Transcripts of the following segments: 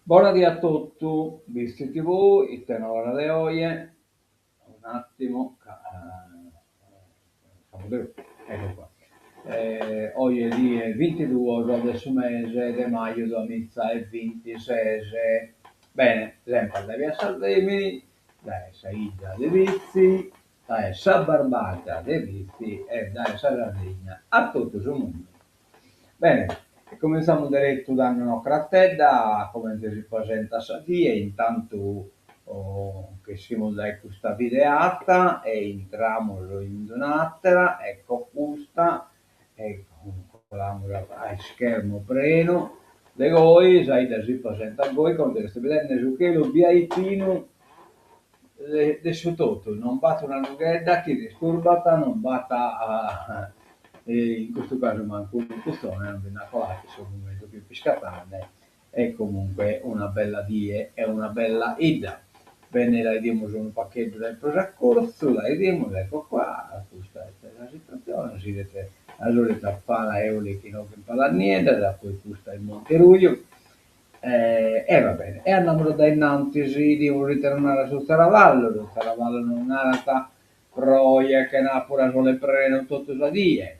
Bona die a totu, Bitzi TV, ite noas de oje, un'attimu ca ecco qua, oje die bintiduos de su mese de maju duamiza e bintises, bene, semper dae via Salvemini, dae sa 'idda de Bitzi, dae sa Barbagia de Bitzi e dae sa Sardigna a totu su mundu. Bene, cumintzamus deretu dande un'ocratedda a comente si presentat sa die, intantu ch'essimus dae custa videata e intramus in d'un'atera, ecco custa, e colamus a ischermo prenu, de goi sa 'idda si presentat goi, comente est bidende su chelu biaitinu de su totu, non b'at una nughedda chi disturbat, non b'at in custu casu mancu unu cuzone, non bi nd'at coladu in su momentu chi fio iscatende, e comunque una bella die e una bella 'idda. Bene la 'idimus unu pagheddu dae prus a curtzu, la 'idimus, ecco qua, custa est sa situatzione, si 'idet sa solita pala eolica inoghe in Palas Nieddas, poi custa in Monte Ruju E va bene, e andamus dae innantis, 'idimus ite nos narat su Zaravallu, su Zaravallu nos narat pro oje chenapura sole prenu totu sa die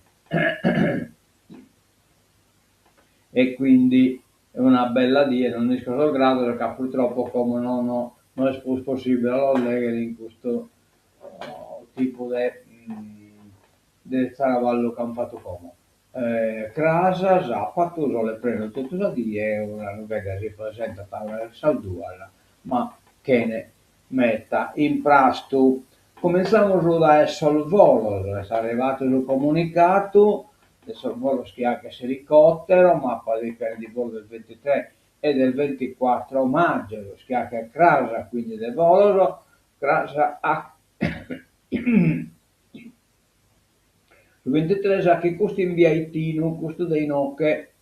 e quindi una bella die, non isco sos grados ca purtroppo como no no est prus possibile a los leghere in custu tipu de de Zaravallu ch'an fatu como. Cras, sapatu, sole prenu totu sa die, una nughedda si presentat a ora 'e sas duas, ma chene meta imprastu. Cumintzamus dae sos volos, est arrivadu su comunicadu de sos volos chi 'aghet s'elicotero, mappa dei piani di volo del ventitré e del ventiquattro maggio, sos chi 'aghet cras, quindi de volos, cras a Su bintitres 'achet custu in biaitinu, custu de inoche,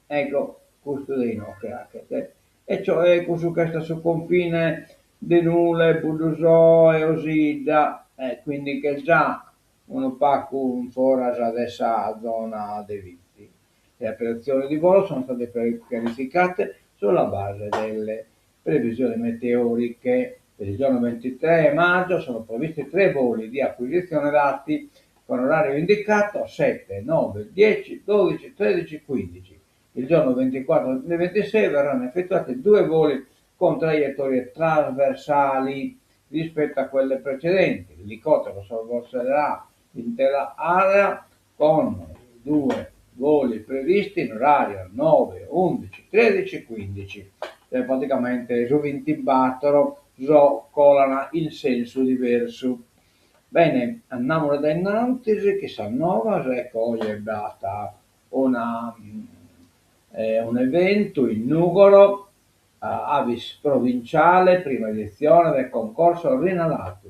ecco, custu de inoche 'achet, e cioè cussu ch'est a su confine de Nule, Buddusò e Osidda, e quindi ch'est già unu pacu in foras de sa zona de Bitzi. Le operazioni di volo sono state pianificate sulla base delle previsioni meteoriche. Per il giorno 23 maggio sono previsti tre voli di acquisizione dati con orario indicato 7, 9, 10, 12, 13, 15. Il giorno 24 e 26 verranno effettuati due voli con traiettorie trasversali rispetto a quelle precedenti. L'elicottero sorvolerà l'intera area con due voli previsti in orario 9, 11, 13, 15. Cioè praticamente su bintibattoro so colan in sensu diversu. Bene, andamus dae innantis chin sas novas, ecco oje b'at una un'eventu in Nùgoro, Avis provinciale, prima edizione del concorso Rina Latu.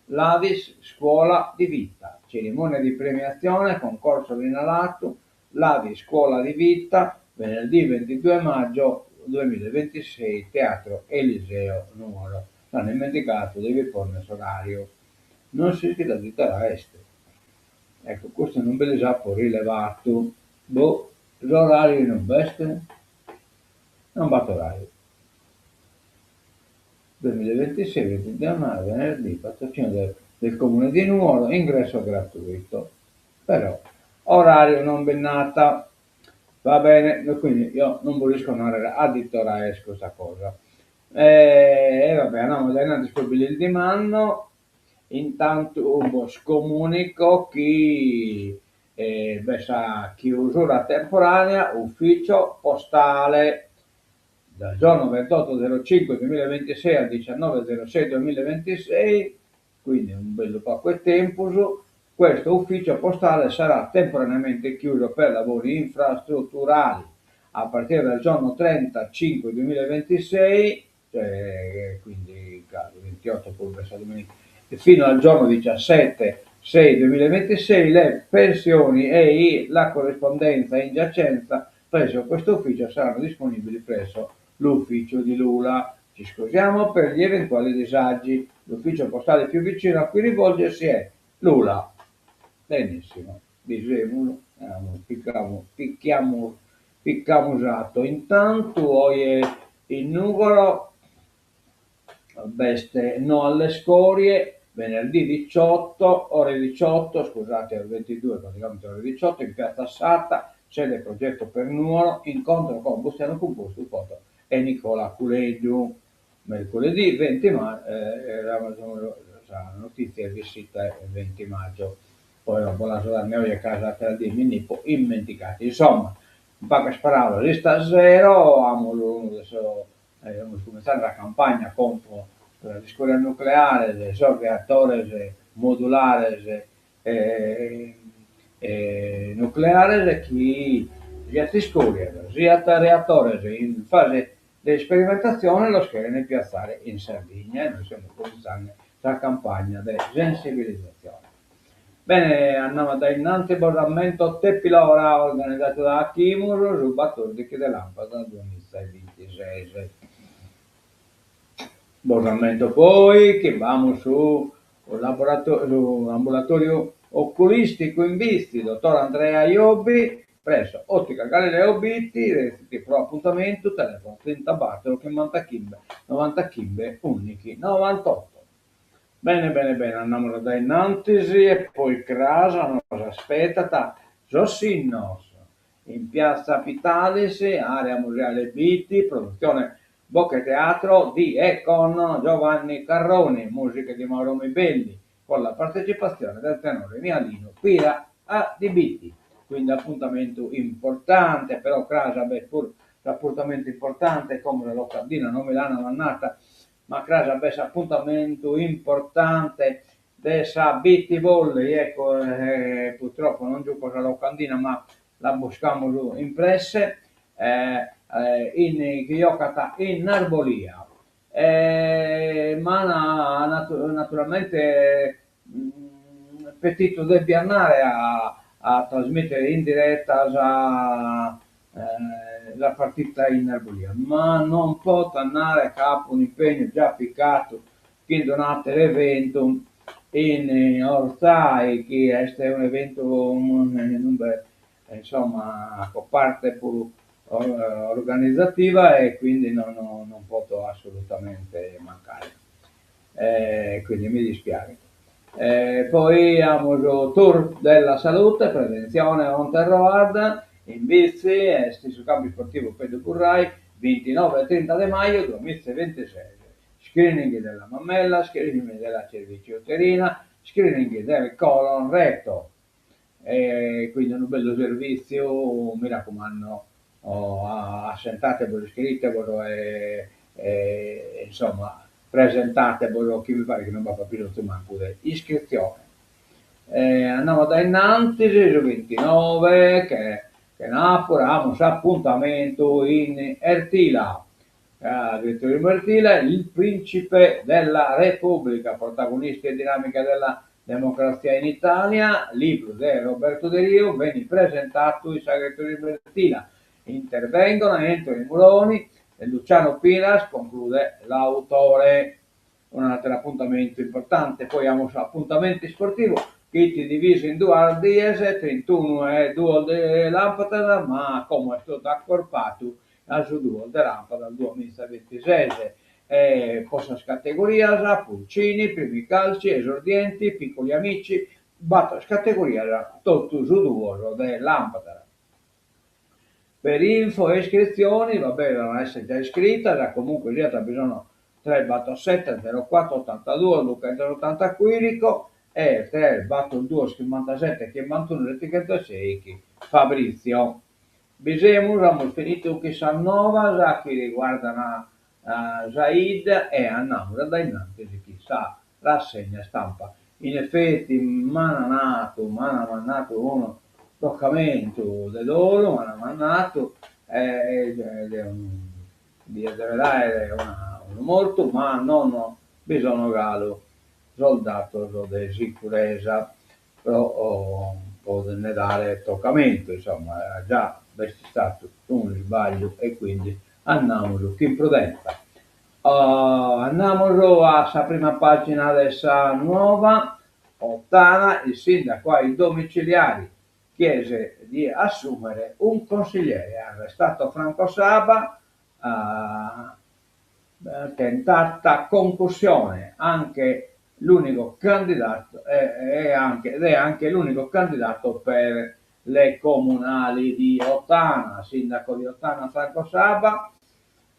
L'Avis Scuola di Vita, cerimonia di premiazione, concorso Rina Latu, L'Avis Scuola di Vita, venerdì 22 maggio 2026, Teatro Eliseo Nuoro. S'an immentigadu de bi ponner s'orariu. Non s'ischit a ite est. Ecco, custu non bi lis apo rilevadu. Boh, s'orariu non b'est? Non b'at orariu. Duemilaventisei, ventidue maggio, venerdì, patrocinio del Comune di Nuoro, ingresso gratuito. Però orariu non bi nd'at. Va bene, quindi io non bos isco narrer a ite ora est custa cosa. E va bene, andamus dae innantis poi bi lis dimando. Intantu bos comunico chi b'est sa chiusura temporanea ufficio postale Dal giorno 28.05 2026 al 19.06 2026, quindi un bellu pacu 'e tempus, questo ufficio postale sarà temporaneamente chiuso per lavori infrastrutturali a partire dal giorno 30 5 2026, cioè quindi 28 poi b'est sa domenica, fino al giorno 17 6 2026 le pensioni e la corrispondenza in giacenza presso questo ufficio saranno disponibili presso l'ufficio di Lula. Ci scusiamo per gli eventuali disagi. L'ufficio postale più vicino a cui rivolgersi è Lula. Benissimo, bisemus, piccamus, picchiamus, piccamus atto. Intantu oje. In Nùgoro b'est No alle scorie, venerdì 18, ore 18, scusate ore 22, praticamente ore 18, in piazza Satta, sede Progetto per Nuoro, incontro con Bustianu Cumpostu, foto, e Nicola Culeddu. Mercoledì 20 ma sa notìtzia est bessida 20 maggio, poi no bos lasso dare ne oje ca s'àtera die mi nd'apo immentigadu. Insomma, in pagas paràulas, istasero amus unu de sos amus cumintzadu sa campagna contro sas iscorias nucleares, sos reatores modulares nucleares chi siat iscorias siat reatores in fase de isperimentatzione los cheren piatzare in Sardigna e nois semus comintzende sa campagna de sensibilizatzione. Bene, andamus a dae innanti, bos ammento Tepilora, organizadu da Achimus, su batòrdighi de làmpadas duamiza e bintises. Bos ammento poi chi b'amus su su ambulatòriu oculìsticu in Bitzi, dotor Andrea Iobbi, presso Ottica Galileo Bitti, retzit pro apuntamentu, telefono trintabattor chimbantachimbe novantachimbe ùndighi novantotto. Bene bene bene, andamus a dae innantis e poi cras nos aspetat sos sinnos in piazza Pitalis, area museale Bitti, produtzione Boche Teatro di e con Giovanni Carroni, musiche di Mauro Mibelli, con la partecipazione del tenore Mialino Pira a di Bitti. Quindi apuntamentu importante, però cras b'est puru s'apuntamentu importante, como sa locandina non mi l'ana mandata, ma cras b'est s'apuntamentu importante de sa Bitti Volley, ecco, purtroppo non giuco sa locandina ma la buscamus in presse, in chi giocat in Narbolia. M'ana naturalmente petitu de bi andare a a trasmìtere in direta sa sa partita in Narbolia, ma non poto andare ca apo un'impegnu già picatu chin d'un'àteru eventu in Ortzai, chi est un'eventu inube insomma apo parte puru organizativa e quindi no non poto assolutamente mancare e quindi mi dispiaghet. Poi amus Tour della Salute, prevenzione on the road, in Bitzi, est in su campu isportivu Pedru Burrai, bintinove e trinta de maju duamiza e bintises, screening della mammella, screening della cervice uterina, screening del colon retto. E quindi unu bellu servìtziu, mi racumando, assentate-bos, iscrite-bos e e insomma presentate-bos chi mi paret chi non b'apat bisonzu mancu de iscritzione. Andamus a dae innantis, su bintinove, chenàpura, amus s'apuntamentu in Ertila, Agriturismu Ertila, il principe della Repubblica, protagonisti e dinamiche della Democrazia in Italia, libru de Roberto Deriu, benit presentatu in s'Agriturismu Ertila. Intervengono Anthony Muroni e Luciano Piras, conclude l'autore. Un'àteru apuntamentu importante. Poi amus s'apuntamentu isportivu chi est divisu in duas dies, trintunu e duos de làmpadas, ma como est totu acorpatu a su duos de làmpadas duamiza e bintises. E po sas categorias, Pulcini, Primi Calci, Esordienti, Piccoli Amici, bator categorias, totu su duos de làmpadas. Per info e iscritzioni, va bene, an a esser giai iscritas, comunque siat bi sono tres bator sete zero cuatro otantaduos duchentos otanta Quirico e tres bator duos chimbantasete chimbantunu setichentos e seichi Fabrizio. Bi semus, amus finitu chin sas novas chi riguardan sa 'idda e andamus a dae innantis chin sa rassegna stampa. In effetti m'ana natu, m'ana mandatu unu tocamentu de dolu, m'ana mandatu e de unu bi devet aere unu mortu, ma non bi sono galu sos datos de sicuresa pro podende dare tocamentu, insomma, già b'est istatu unu isbagliu e quindi andamus chin prudenza. Andamus a sa prima pagina de sa Nuova, Ottana, il sindaco ai domiciliari, chiese di assumere un consigliere, arrestato Franco Saba. Tentata concussione, anche l'unico candidato, è anche, ed è anche l'unico candidato per le comunali di Ottana, sindaco di Ottana Franco Saba,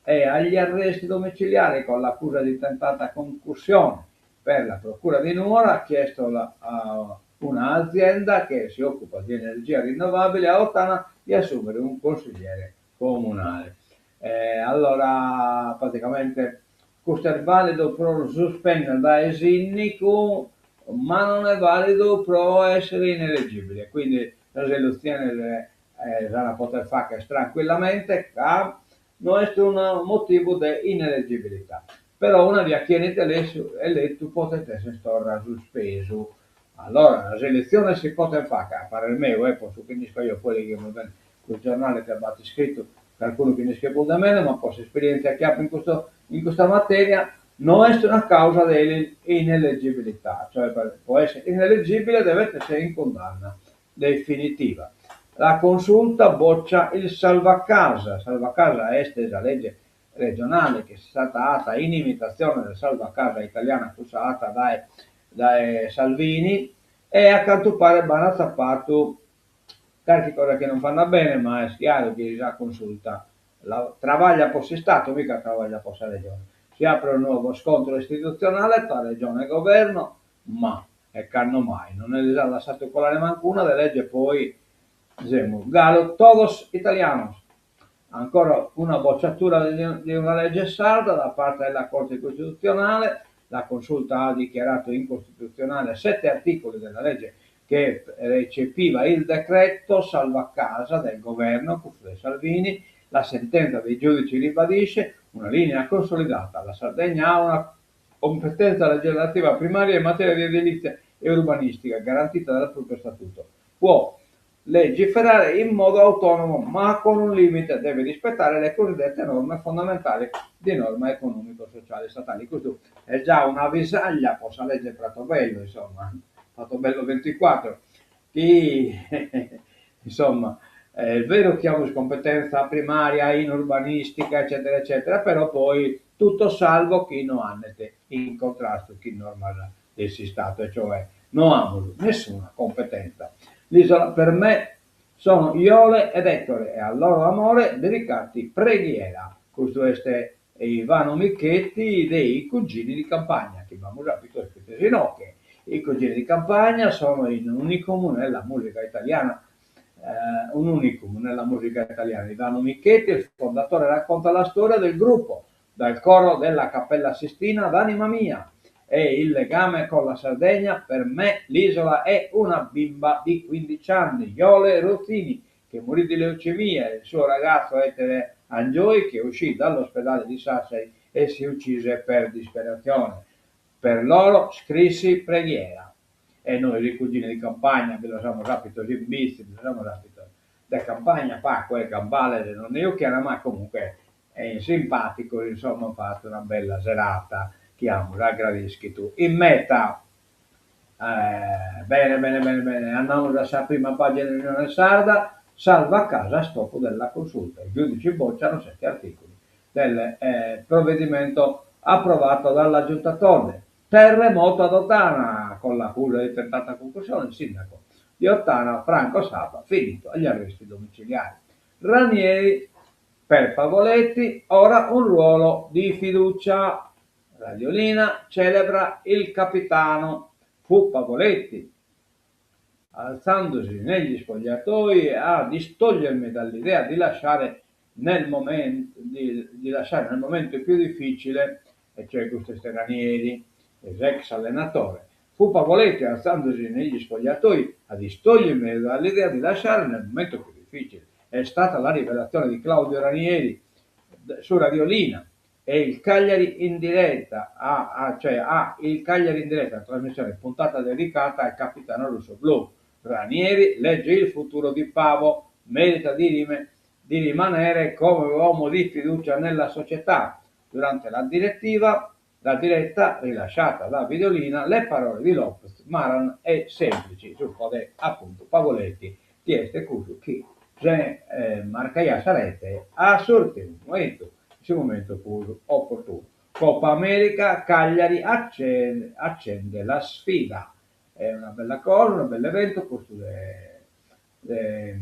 è agli arresti domiciliari con l'accusa di tentata concussione. Per la procura di Nuoro ha chiesto la, a un'azienda che si occupa di energia rinnovabile a Ottana di assumere un consigliere comunale. Eh, allora, praticamente, custu est validu pro suspender dae sìndigu, ma non est validu pro essere inelegibile, quindi sas eletziones s'an a poter fagher tranquillamente ca no est unu motivu de inelegibilità. Però una bia chi 'enit eletu podet esser torra suspesu. Allora sas eletziones si podent fagher, a parrer meu, eh, po su chi nd'isco eo, poi leghimus bene su giornale ite b'at iscritu carcunu chi nd'ischit prus de mene, ma po s'esperientzia chi apo in custu in custa materia no est una causa de inelegibilità, cioè po esser inelegibile devet esser in cundanna definitiva. La consulta boccia il salvacasa, salvacasa est sa lege regionale chi est istada 'ata in imitazione de salvacasa italiana cussa 'ata dae dae Salvini e a cantu paret b'an atzapatu carchi cosa chi non andat bene ma est chiaru chi sa consulta la traballat po s'Istatu mica traballat po sa Regione. Si apre un nuovo scontro istituzionale tra Regione e Governo ma e cando mai non ne lis at lassatu colare mancu una de lege poi semus galu todos italianos. Ancora una bocciatura di una legge sarda da parte della Corte Costituzionale, la Consulta ha dichiarato incostituzionale sette articoli della legge che recepiva il decreto salva casa del governo, cussu de Salvini, la sentenza dei giudici ribadisce una linea consolidata, la Sardegna ha una competenza legislativa primaria in materia di edilizia e urbanistica garantita dal proprio statuto. Può legiferare in modo autonomo, ma con un limite, deve rispettare le cosiddette norme fondamentali di norma economico-sociale statali. Custu est già una avvisaglia po sa legge Pratobello, insomma, Pratobello 24, chi insomma est beru chi amus competenza primaria in urbanistica eccetera eccetera, però poi tutto salvo chi no andet in contrastu chin normas de s'Istatu, e cioè no amus nessuna competenza. L'isola per me sono Iole ed Ettore e al loro amore dedicati preghiera. Custu est Ivano Michetti de I Cugini di Campagna, chi b'amus apitu ospites inoghe. I Cugini di Campagna sono un unicum nella musica italiana, un unicum nella musica italiana. Ivano Michetti, il fondatore, racconta la storia del gruppo, dal coro della Cappella Sistina ad Anima Mia e il legame con la Sardegna, per me l'isola è una bimba di 15 anni, Iole Ruzzini, che morì di leucemia, e il suo ragazzo Ettore Angioi, che uscì dall'ospedale di Sassari e si uccise per disperazione. Per loro scrissi preghiera. E nois i cugini di campagna bi los amus apitos in bitzi, bi los amus apitos de campagna pacu e gambales non nde juchian, ma comunque e simpàticos, insomma, ant fatu una bella serata chi amus agradèschidu in meta. Bene, bene, bene, bene, andamus a sa prima pàgina de L'Unione Sarda, Salva casa, stop della consulta, i giudici bocciano sette articoli del provvedimento approvato dalla Giunta Todde. Terremoto ad Ottana, con l'accusa di tentata concussione, il sindaco di Ottana Franco Saba finito agli arresti domiciliari. Ranieri Per Pavoletti ora un ruolo di fiducia. Radiolina celebra il capitano. Fu Pavoletti, alzandosi negli spogliatoi a distogliermi dall'idea di lasciare nel momento, di, di lasciare nel momento più difficile, e cioè custu est Ranieri, s'ex allenatore. Fu Pavoletti, alzandosi negli spogliatoi, a distogliermi dall'idea di lasciare nel momento più difficile. È stata la rivelazione di Claudio Ranieri su Radiolina e il Cagliari in diretta, a, a, cioè a il Cagliari in diretta, trasmissione puntata dedicata al capitano rossoblù. Ranieri legge il futuro di Pavo, merita di, rime, di rimanere come uomo di fiducia nella società. Durante la direttiva, la diretta rilasciata da Videolina, le parole di Lopez, Maran e semplici, su code appunto Pavoletti, chi est cussu chi se marcaiat sa rete a s'urtimu momentu. su momentu prus oportunu. Copa America, Cagliari accende la sfida. Est una bella cosa, unu bellu eventu custu de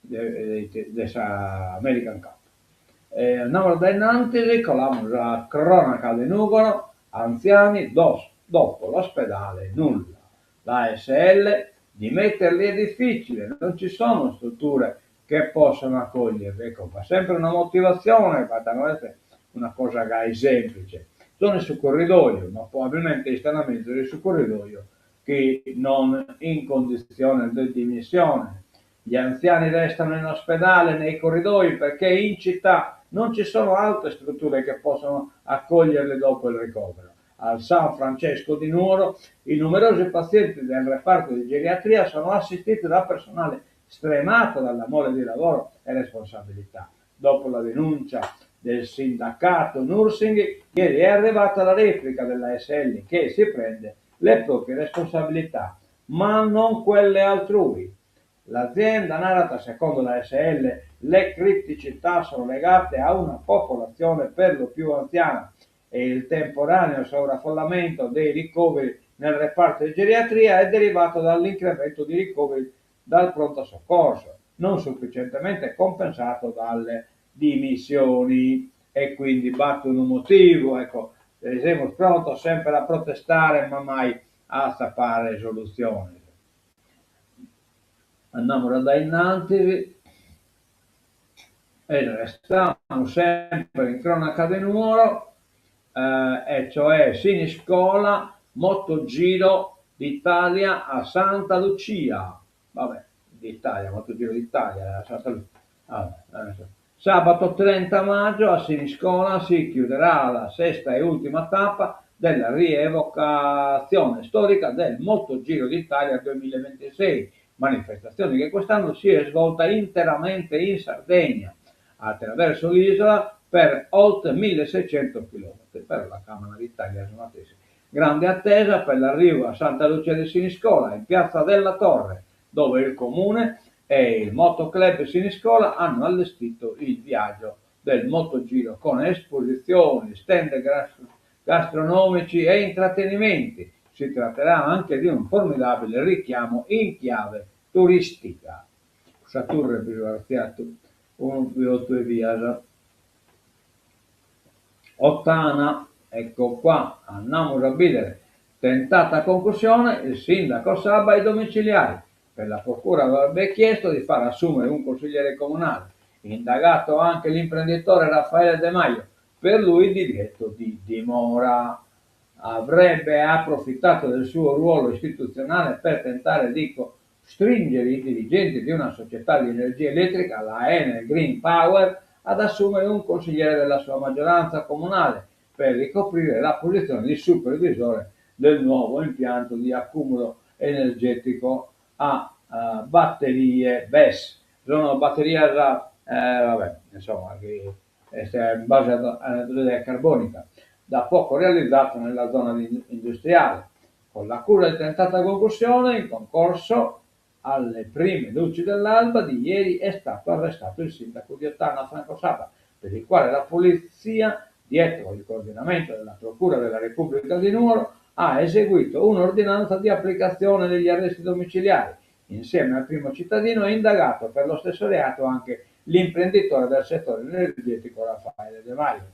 de de sa American Cup. E andamus dae innantis, colamus a cronaca de Nùgoro, anziani dopo l'ospedale nulla. L'ASL, dimetterli è difficile, non ci sono strutture che possano accoglierli. Ecco, b'at sempre una motivatzione, poita no est una cosa gai semplice. Sono in su corridoio, ma probabilmente istan mezus in su corridoio chi non in conditziones de dimissione. Gli anziani restano in ospedale, nei corridoi, perché in città non ci sono altre strutture che possano accoglierli dopo il ricovero. Al San Francesco di Nuoro i numerosi pazienti del reparto di geriatria sono assistiti da personale stremato dalla mole di lavoro e responsabilità. Dopo la denuncia del sindacato Nursing, ieri è arrivata la replica dell'ASL che si prende le proprie responsabilità, ma non quelle altrui. L'azienda narat, secondo l'ASL, le criticità sono legate a una popolazione per lo più anziana e il temporaneo sovraffollamento dei ricoveri nel reparto di geriatria è derivato dall'incremento di ricoveri dal pronto soccorso, non sufficientemente compensato dalle dimissioni. E quindi b'at unu motivu, ecco, semus prontos semper a protestare ma mai a atzapare solutziones. Andamus a dae innantis e restamus semper in cronaca de Nuoro, e cioè Siniscola, Motogiro d'Italia a Santa Lucia. Vabbè, d'Italia, Motogiro d'Italia a Santa Lucia. Sabato 30 maggio a Siniscola si chiuderà la sesta e ultima tappa della rievocazione storica del Motogiro d'Italia 2026, manifestazione che quest'anno si è svolta interamente in Sardegna, attraverso l'isola per oltre 1600 chilometri, però la Camera d'Italia su matessi. Grande attesa per l'arrivo a Santa Lucia di Siniscola, in Piazza della Torre, dove il Comune e il Motoclub Siniscola hanno allestito il viaggio del motogiro con esposizioni, stand gastronomici e intrattenimenti. Si tratterà anche di un formidabile richiamo in chiave turistica. Sa turre bi so artziatu unu biotu 'e bias. Ottana, ecco qua, andamus a bìdere. Tentata concussione, il sindaco Saba ai domiciliari. Per la procura avrebbe chiesto di far assumere un consigliere comunale. Indagato anche l'imprenditore Raffaele De Maio, per lui divieto di dimora. Avrebbe approfittato del suo ruolo istituzionale per tentare di costringere i dirigenti di una società di energia elettrica, la Enel Green Power, ad assumere un consigliere della sua maggioranza comunale per ricoprire la posizione di supervisore del nuovo impianto di accumulo energetico a batterie BESS. Sono batterias, vabbè, insomma, chi est in base a anidride carbonica, da poco realizzato nella zona industriale. Con l'accusa di tentata concussione in concorso, alle prime luci dell'alba di ieri è stato arrestato il sindaco di Ottana, Franco Saba, per il quale la polizia, dietro il coordinamento della Procura della Repubblica di Nuoro, ha eseguito un'ordinanza di applicazione degli arresti domiciliari. Insieme al primo cittadino è indagato per lo stesso reato anche l'imprenditore del settore energetico Raffaele De Maio,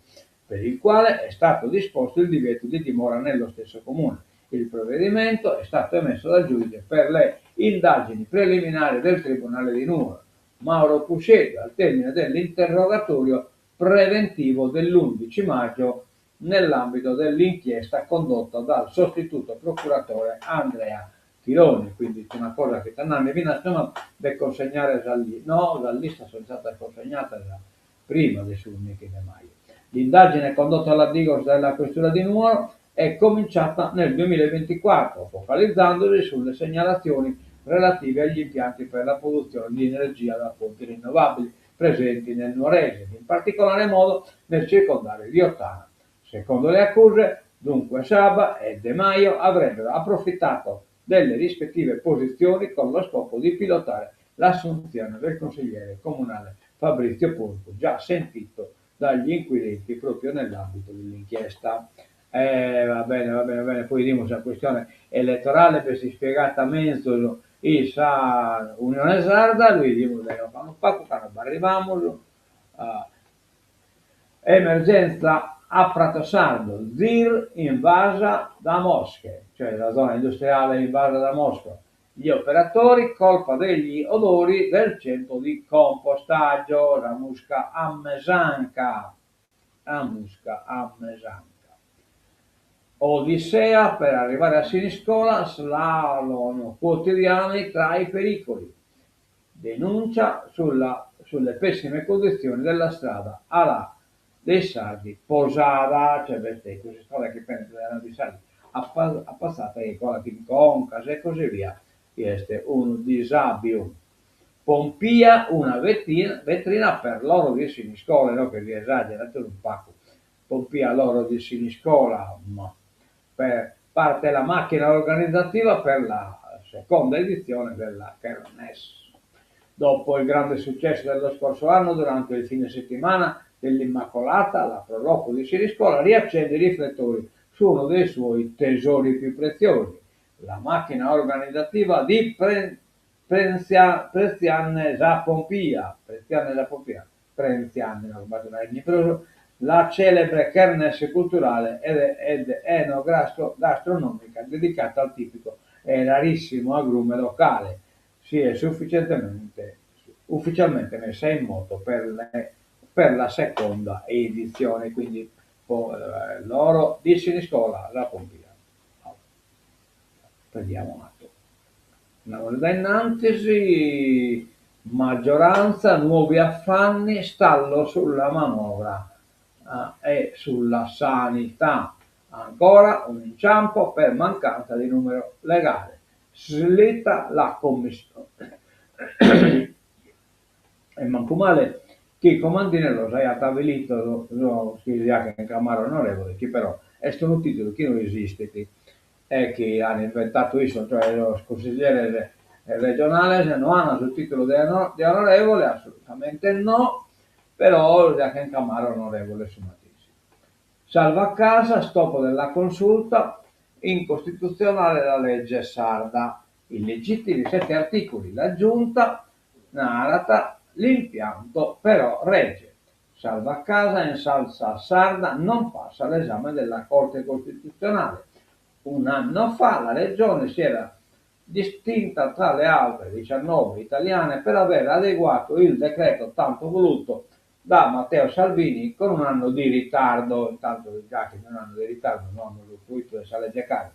per il quale è stato disposto il divieto di dimora nello stesso comune. Il provvedimento è stato emesso dal giudice per le indagini preliminari del Tribunale di Nuoro, Mauro Pusceddu, al termine dell'interrogatorio preventivo dell'11 maggio nell'ambito dell'inchiesta condotta dal sostituto procuratore Andrea Chironi. Quindi una cosa chi t'ant finas prima de consegnare sa lista, no, sa lista sunt istadas consegnadas prima de su ùndighi de maju. L'indagine condotta dalla Digos della Questura di Nuoro è cominciata nel 2024, focalizzandosi sulle segnalazioni relative agli impianti per la produzione di energia da fonti rinnovabili presenti nel Nuorese, in particolare modo nel circondario di Ottana. Secondo le accuse, dunque, Saba e De Maio avrebbero approfittato delle rispettive posizioni con lo scopo di pilotare l'assunzione del consigliere comunale Fabrizio Porcu, già sentito Dagli inquirenti proprio nell'ambito dell'inchiesta. Eh, va bene, va bene, va bene, poi 'idimus sa questione elettorale b'est ispiegata menzus in sa Unione Sarda, lu 'idimus dae a unu pagu cando b'arrivamus. Emergenza a Pratosardo, Zir invasa da mosche, cioè la zona industriale invasa da mosche. Gli operatori, colpa degli odori del centro di compostaggio, la musca a mesanca, a musca a mesanca. Odissea per arrivare a Siniscola, slalom quotidiani tra i pericoli. Denuncia sulla, sulle pessime condizioni della strada Alà dei Sardi Posada, cioè b'est custa istrada chi benit dae Alà dei Sardi a Pasada chi colat in Concas e così via, chi est unu disàbiu. Pompia una vetrina per l'oro di Siniscola, inoghe si esagerat unu pagu, Pompia l'oro di Siniscola, ma per parte la macchina organizzativa per la seconda edizione della Kermesse. Dopo il grande successo dello scorso anno, durante il fine settimana dell'Immacolata, la Pro Loco di Siniscola riaccende i riflettori su uno dei suoi tesori più preziosi, la macchina organizzativa di Pre Prentzianne sa Pompia, Prentzianne sa Pompia, Prentzianne, no, la celebre kermesse culturale ed, ed enogastronomica dedicata al tipico e rarissimo agrume locale, si è sufficientemente, ufficialmente messa in moto per, le, per la seconda edizione, quindi eh, l'oro di Siniscola, la Pompia. Prendiamo atto. Andiamo da innantis, maggioranza, nuovi affanni, stallo sulla manovra eh, e sulla sanità. Ancora un inciampo per mancanza di numero legale. Slitta la commissione. E mancu male chi Comandini los aiat avilitos sos chi si 'achen cramare onorevoli, chi però est unu titulu chi no esistit e chi an inventatu issos, cioè sos cussiglieres regionales no an su titulu de de onorevole, assolutamente no, però si 'achen cramare onorevole su matessi. Salva casa, stop della consulta, incostituzionale la legge sarda, illegittimi sette articoli, la giunta narat l'impianto però regge. Salva casa in salsa sarda non passa l'esame della Corte Costituzionale. Un anno fa la regione si era distinta tra le altre 19 italiane per aver adeguato il decreto tanto voluto da Matteo Salvini con un anno di ritardo, intanto già che un anno di ritardo no hanno usufruito de sa legge Carli.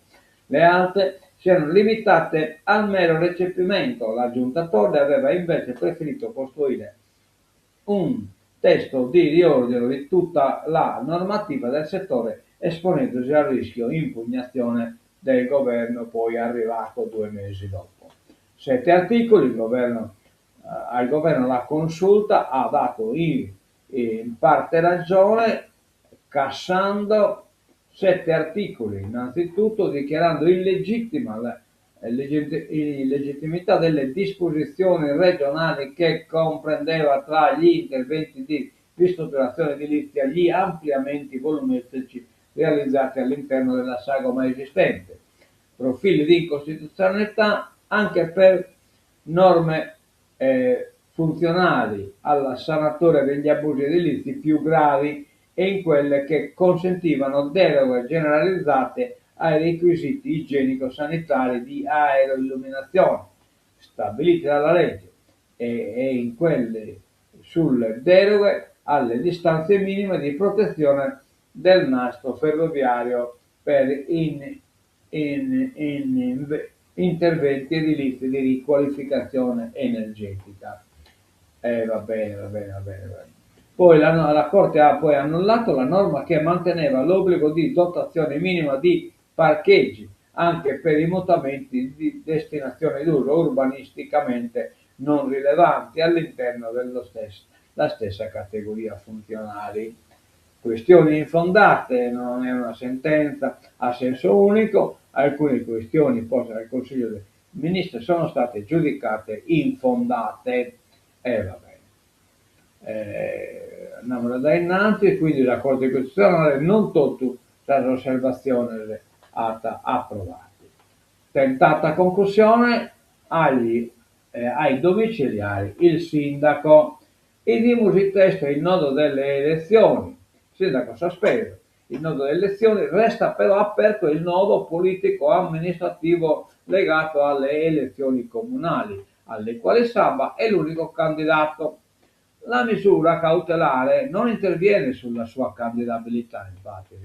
Le altre si erano limitate al mero recepimento, la giunta Todde aveva invece preferito costruire un testo di riordino di tutta la normativa del settore esponendosi al rischio impugnazione del governo poi arrivato due mesi dopo. Sette articoli, il governo, eh, al governo la consulta ha dato in, in parte ragione cassando sette articoli, innanzitutto dichiarando illegittima la illegittimità delle disposizioni regionali che comprendeva tra gli interventi di ristrutturazione edilizia gli ampliamenti volumetrici realizzati all'interno della sagoma esistente, profili di incostituzionalità anche per norme eh, funzionali alla sanatoria degli abusi edilizi più gravi e in quelle che consentivano deroghe generalizzate ai requisiti igienico-sanitari di aeroilluminazione stabiliti dalla legge e, e in quelle sulle deroghe alle distanze minime di protezione del nastro ferroviario per in, in, in, interventi edilizi di riqualificazione energetica. Eh, va bene, va bene, va bene. Va bene. Poi la, la Corte ha poi annullato la norma che manteneva l'obbligo di dotazione minima di parcheggi anche per i mutamenti di destinazione d'uso urbanisticamente non rilevanti all'interno della stessa, stessa categoria funzionali. Questioni infondate, non è una sentenza a senso unico, alcune questioni poste dal Consiglio dei Ministri sono state giudicate infondate. E eh, va bene. Eh, Andamus a dae innantis, quindi sa Corte Costitutzionale non totu sas osservatziones at aprovadu. Tentata concussione agli ai domiciliari il sindaco. 'Idimus it'est il nodo delle elezioni, sindaco sospeso, il nodo delle elezioni, resta però aperto il nodo politico amministrativo legato alle elezioni comunali, alle quali Saba è l'unico candidato. La misura cautelare non interviene sulla sua candidabilità, infatti,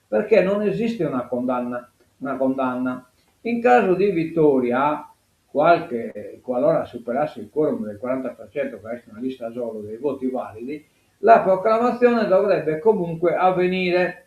perché non esiste una condanna, una condanna. In caso di vittoria, qualche, qualora superasse il quorum del 40%, che è una lista solo dei voti validi, la proclamazione dovrebbe comunque avvenire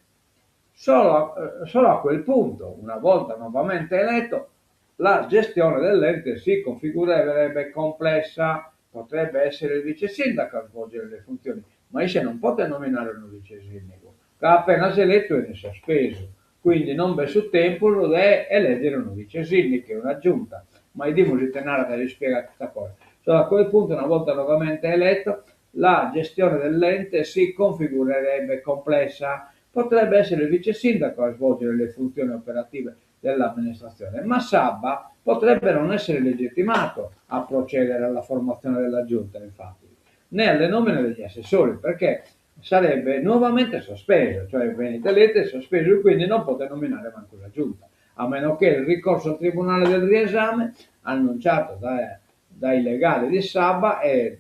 solo a, solo a quel punto, una volta nuovamente eletto, la gestione dell'ente si configurerebbe complessa, potrebbe essere il vice sindaco a svolgere le funzioni, ma isse non potet nominare unu vice sindaco, ca apenas elettu enit sospesu, quindi non b'est su tempus de elegere unu vice sindicu e una giunta, ma 'idimus ite narat e ispiegat custa cosa. Solo a quel punto, una volta nuovamente eletto, la gestione dell'ente si configurerebbe complessa, potrebbe essere il vice sindaco a svolgere le funzioni operative dell'amministrazione, ma Saba potrebbe non essere legittimato a procedere alla formazione della giunta, infatti, né alle nomine degli assessori, perché sarebbe nuovamente sospeso, cioè venit eletto e sospeso, quindi non potet nominare mancu sa giunta, a meno che il ricorso al Tribunale del riesame, annunciato dae dai legali di Saba e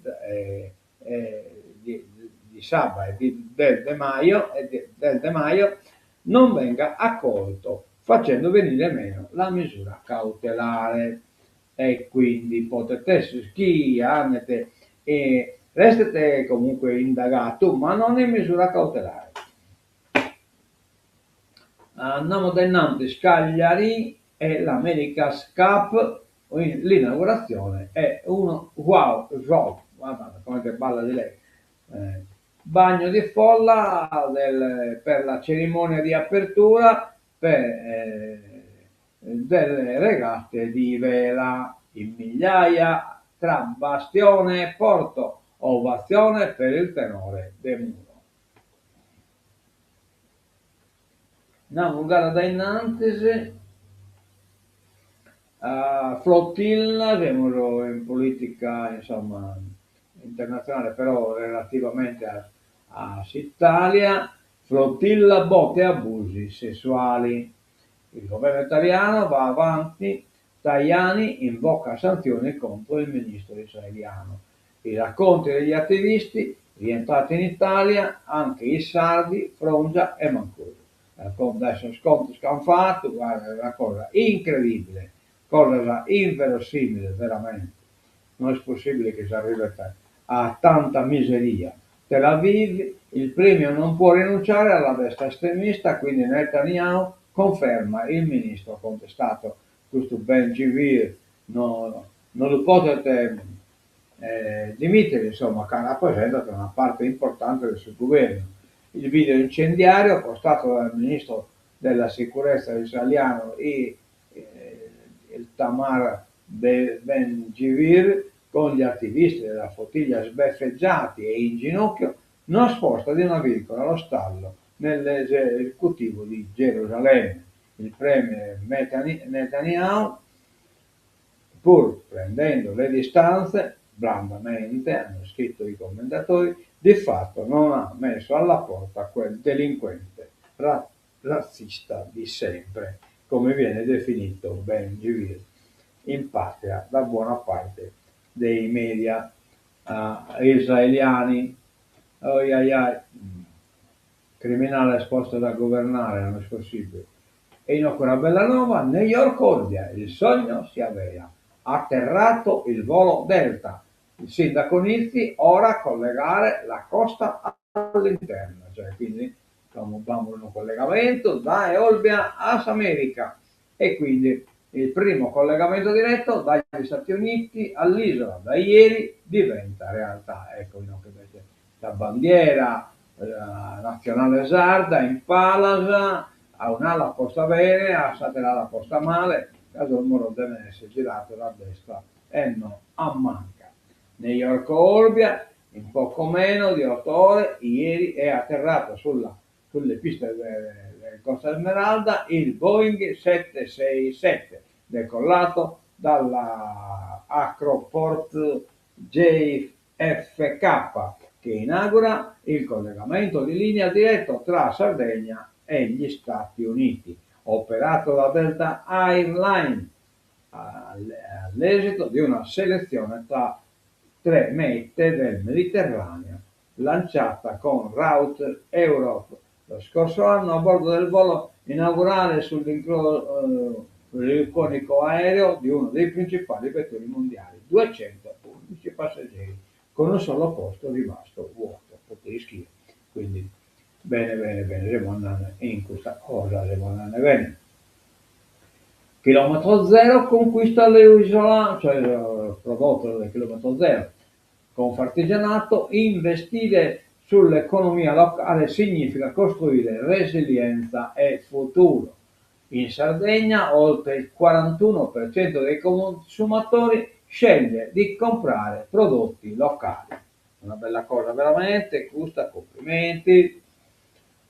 di di Saba e di del De Maio e di del De Maio, non venga accolto, facendo venire meno la misura cautelare. E quindi potet esser chi andet e restet comunque indagatu, ma non in misura cautelare. Andamus dae innantis, Cagliari e l'America's Cup, l'inauguratzione è unu wow show, comente balla si leghet, bagno di folla del per la cerimonia di apertura per delle regate di vela, in migliaia tra Bastione e Porto, ovazione per il tenore Demuro. Andamus galu dae innantis, Flotilla, semus in politica insomma internatzionale però relativamente a a s'Italia, Flotilla botte abusi sessuali. Il governo italiano va avanti, Tajani invoca sanzioni contro il ministro israeliano. I racconti degli attivisti, rientrati in Italia anche i sardi Frongia e Mancuso. Dae sos contos chi an fatu, guarda, est una cosa incredibile, cosas inverosimili veramente. No est possibile chi s'arrivet a tanta miseria. Tel Aviv, il premier non può rinunciare alla destra estremista, quindi Netanyahu conferma il ministro contestato. Custu Ben Gvir no no lu podet dimitere, insomma, ca rapresentat una parte importante de su guvernu. Il video incendiario postato dal ministro della sicurezza israeliano Itamar Ben Gvir con gli attivisti della flottiglia sbeffeggiati e in ginocchio non sposta di una virgola lo stallo nell'esecutivo di Gerusalemme. Il premier Netanyahu, pur prendendo le distanze, blandamente, hanno scritto i commentatori, di fatto non ha messo alla porta quel delinquente razzista di sempre, come viene definito Ben Gvir in patria da buona parte dei media uh, israeliani. Oi ai ai, criminales postos a guvernare, non est possibile. E inoghe una bella nova, New York Olbia, il sogno si avvera, atterrato il volo Delta, il sindaco Nizzi ora collegare la costa all'interno, cioè quindi como b'amus unu collegamentu dae Olbia a s'America e quindi il primo collegamento diretto dagli Stati Uniti all'isola da ieri diventa realtà. Ecco inoghe b'est sa bandiera natzionale sarda in palas, a un'ala posta bene, a s'àtera ala posta male, ca sos moros deven esser girados a destra e no a manca. New York Olbia. In poco meno di otto ore ieri è atterrato sulla, sulle piste del Costa Smeralda il Boeing 767 decollato dalla Acroport JFK che inaugura il collegamento di linea diretto tra Sardegna e gli Stati Uniti, operato da Delta Airlines all'esito di una selezione tra tre mete del Mediterraneo lanciata con Route Europe lo scorso anno a bordo del volo inaugurale sull'iconico aereo di uno dei principali vettori mondiali, 211 passeggeri, con un solo posto rimasto vuoto, poteis ischire. Quindi bene bene bene, semus andende in custa cosa, semus andende bene. Chilometro zero conquista l'isola, cioè prodotto del chilometro zero. Confartigianato, investire sull'economia locale significa costruire resilienza e futuro. In Sardegna oltre il 41% dei consumatori sceglie di comprare prodotti locali. Una bella cosa veramente, custa, complimenti.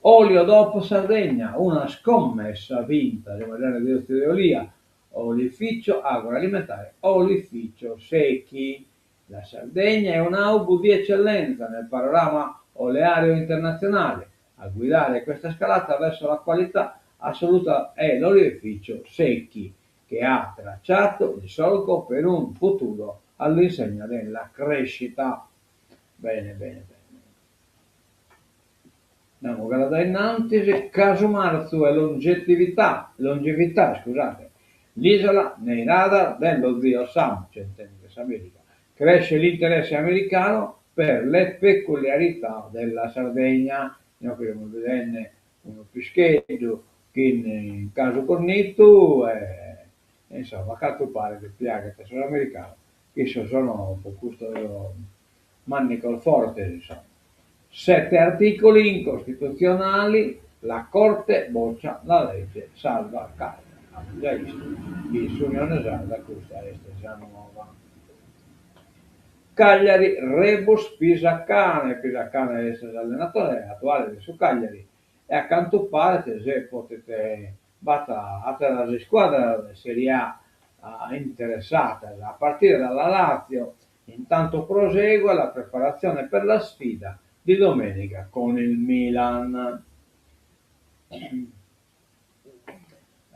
Olio DOP Sardegna, una scommessa vinta, de olia, olificio agroalimentare, olificio Sechi. La Sardegna è un hub di eccellenza nel panorama oleario internazionale. A guidare questa scalata verso la qualità assoluta è l'olificio Sechi, che ha tracciato il solco per un futuro all'insegna della crescita. Bene, bene, bene. Andiamo gara innanzi, Casu Marzu e longevità, longevità, scusate. L'isola nei radar dello zio Sam, cioè America. Cresce l'interesse americano per le peculiarità della Sardegna. Noi cherimus bidere unu pischeddu chin casu cornittu e insomma a cantu paret piaghet a sos americanos chi issos sono po custos mandigos fortes insomma. Sette articoli incostituzionali, la Corte boccia la legge salva casa. Amus già istu chi s'Unione Sarda custa est sa nova. Cagliari, rebus Pisacane, Pisacane est s'allenatore atuale de su Cagliari e a cantu paret si podet b'at àteras iscuadras de Serie A interessadas, a partire dalla Lazio. Intanto prosegue la preparazione per la sfida di domenica con il Milan.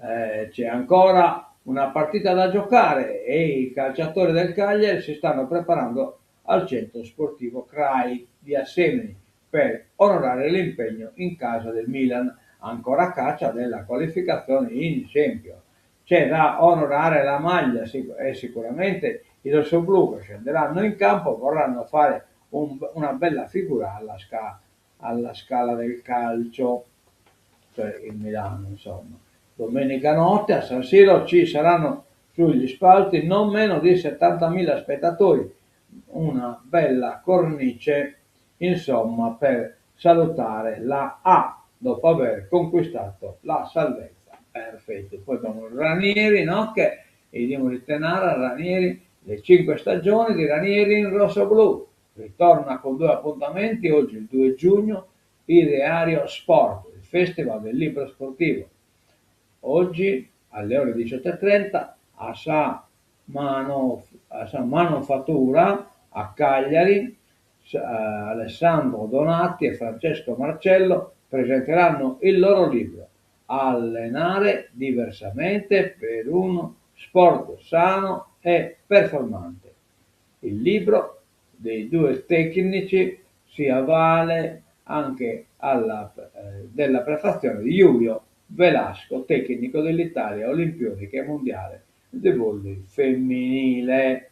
Eh, c'è ancora una partita da giocare e i calciatori del Cagliari si stanno preparando al centro sportivo CRAI di Assemini per onorare l'impegno in casa del Milan, ancora a caccia della qualificazione in Champions. C'è da onorare la maglia e sicuramente i rossoblù che scenderanno in campo vorranno fare un, una bella figura alla, sca, alla scala del calcio, cioè il Milano insomma. Domenica notte a San Siro ci saranno sugli spalti non meno di 70.000 spettatori, una bella cornice insomma per salutare la A dopo aver conquistato la salvezza. Perfetto. Poi abbiamo Ranieri, no? Che vediamo di Tenara, Ranieri, le cinque stagioni di Ranieri in rosso-blu. Ritorna con due appuntamenti oggi il 2 giugno, Ideario Sport, il Festival del Libro Sportivo. Oggi alle ore 18.30 a Sa, Mano, a Sa Manufattura a Cagliari Alessandro Donati e Francesco Marcello presenteranno il loro libro Allenare diversamente per uno sport sano e performante. Il libro dei due tecnici si avvale anche alla, eh, della prefazione di Giulio Velasco, tecnico dell'Italia olimpionica e mondiale di volley femminile.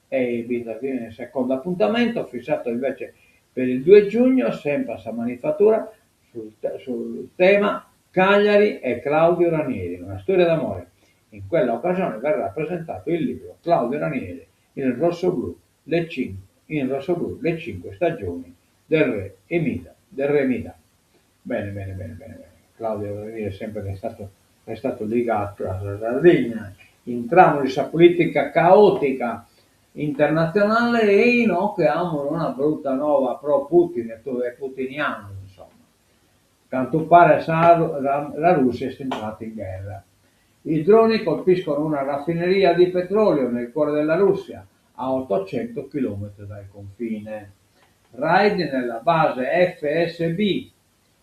E il secondo appuntamento, fissato invece per il 2 giugno, sempre a Sa Manifattura, sul, sul tema Cagliari e Claudio Ranieri, una storia d'amore. In quella occasione verrà presentato il libro Claudio Ranieri, in rosso-blu, le cinque, in rosso-blu, le cinque stagioni del Re Emida. Del Re Mida. Bene, bene, bene, bene, bene. Claudio Ranieri è sempre restato, è stato legato alla Sardegna. Entriamo in questa politica caotica. Internatzionale e inoche amus una bruta nova pro Putin e totu e putinianos insomma. Cantu paret sa la Russia est intrata in gherra. I droni colpiscono una raffineria di petrolio nel cuore della Russia, a 800 chilometri dal confine. Raid nella base FSB.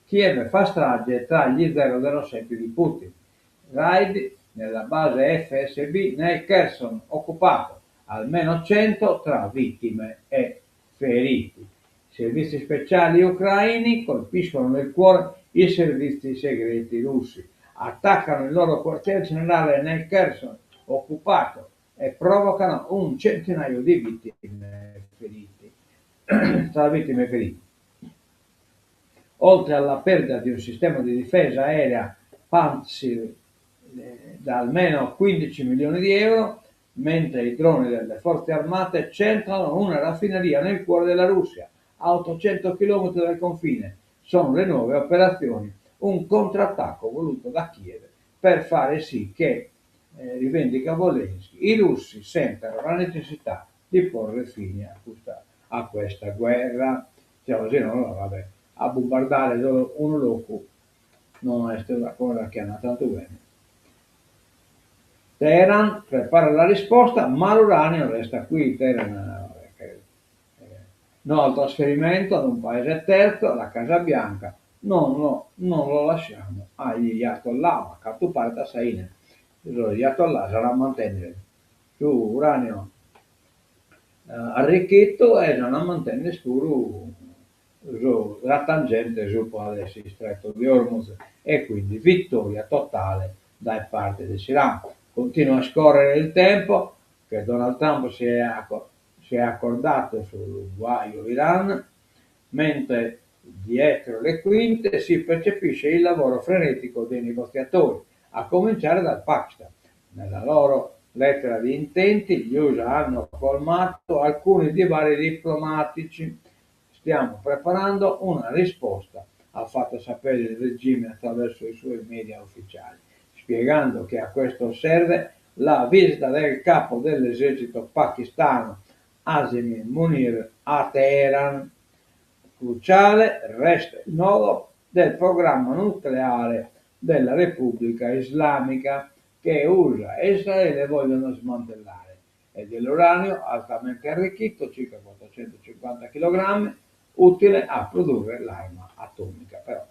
Kiev fa strage tra gli 007 di Putin. Raid nella base FSB nel Kherson occupato, almeno 100 tra vittime e feriti. I servizi speciali ucraini colpiscono nel cuore i servizi segreti russi, attaccano il loro quartier generale nel Kherson occupato e provocano un centinaio di vittime e feriti. Tra vittime e feriti. Oltre alla perdita di un sistema di difesa aerea Pantsir da almeno 15 milioni di euro, mentre i droni delle forze armate centrano una raffineria nel cuore della Russia, a 800 chilometri dal confine. Sono le nuove operazioni, un contrattacco voluto da Kiev per fare sì che, eh, rivendica Volensky, i russi sentano la necessità di porre fine a questa, a questa guerra. Diciamo così, no, vabbè, a bombardare solo unu locu no est una cosa chi andat tantu bene. Teheran prepara la risposta, ma l'uranio resta qui. Teheran no al trasferimento ad un paese terzo, la Casa Bianca non lo, non lo lasciamo agli Ayatollah, ma a cantu paret a sa 'ine sos Ayatollah s'an a mantennere su uranio arricchitu e s'an a mantennere puru su sa tangente supra de s'istretto di Hormuz e quindi vittoria totale dae parte de s'Iran. Continua a scorrere il tempo che Donald Trump si è si è accordato sul guaio Iran, mentre dietro le quinte si percepisce il lavoro frenetico dei negoziatori, a cominciare dal Pakistan. Nella loro lettera di intenti gli USA hanno colmato alcuni divari diplomatici. Stiamo preparando una risposta, ha fatto sapere il regime attraverso i suoi media ufficiali, spiegando che a questo serve la visita del capo dell'esercito pakistano Asim Munir a Teheran. Cruciale resta il nodo del programma nucleare della Repubblica Islamica che USA e Israele vogliono smantellare e dell'uranio altamente arricchito, circa 450 kg, utile a produrre l'arma atomica. Però,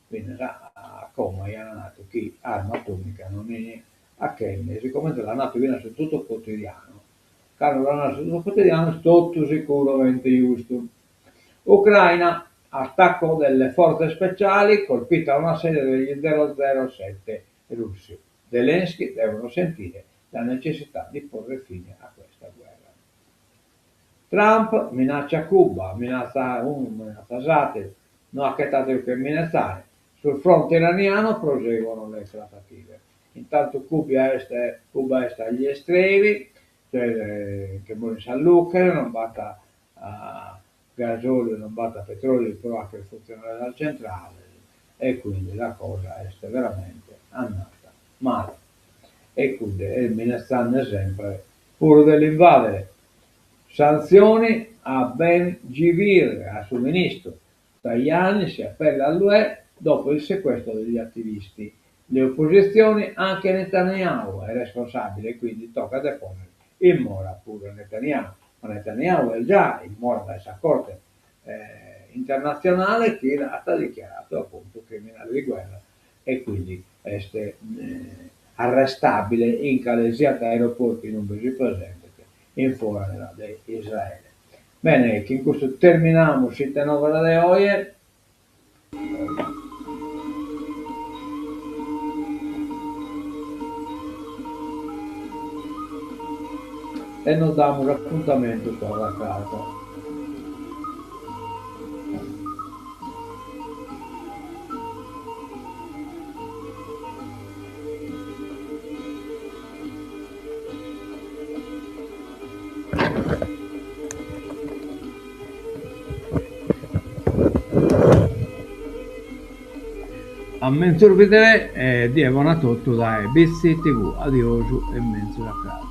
finas a como aiant natu chi arma atomica non 'enit a chende, sicomente l'at natu finas su Tutto Quotidiano, cando l'at natu su Tutto Quotidiano est totu sicuramente giustu. Ucraina, attacco delle forze speciali, colpita una sede degli 007 russi. Zelensky devono sentire la necessità di porre fine a questa guerra. Trump minaccia Cuba, minaccia unu, minaccia s'ateru, no achet ateru che minetzare. Sul fronte iraniano proseguono le trattative. Intantu Cuba est, Cuba est agli estremi, cioè nche morin sas luches, non b'at gasolio, non b'at petroliu pro acher funtzionare sas centrales e quindi sa cosa est veramente andata male e cudde est minetzande sempre puru de l'invadere. Sanzioni a Ben Gvir, a su ministru. Tajani si appella all'UE dopo il sequestro degli attivisti. Le opposizioni, anche Netanyahu è responsabile, quindi tocca de ponnere in mora puru a Netanyahu. Ma Netanyahu est già in mora dae sa Corte internatzionale chi l'at dichiaradu apuntu criminale di guerra e quindi est arrestabile in cale siat aeroportu in ube si presentet in foras de Israele. Bene, chin custu terminamus s'Ite Novas de oje. E nos damus apuntamentu torra a cras. A menzus bidere e die bona a totu dae Bitzi TV. Adiosu e menzus a cras.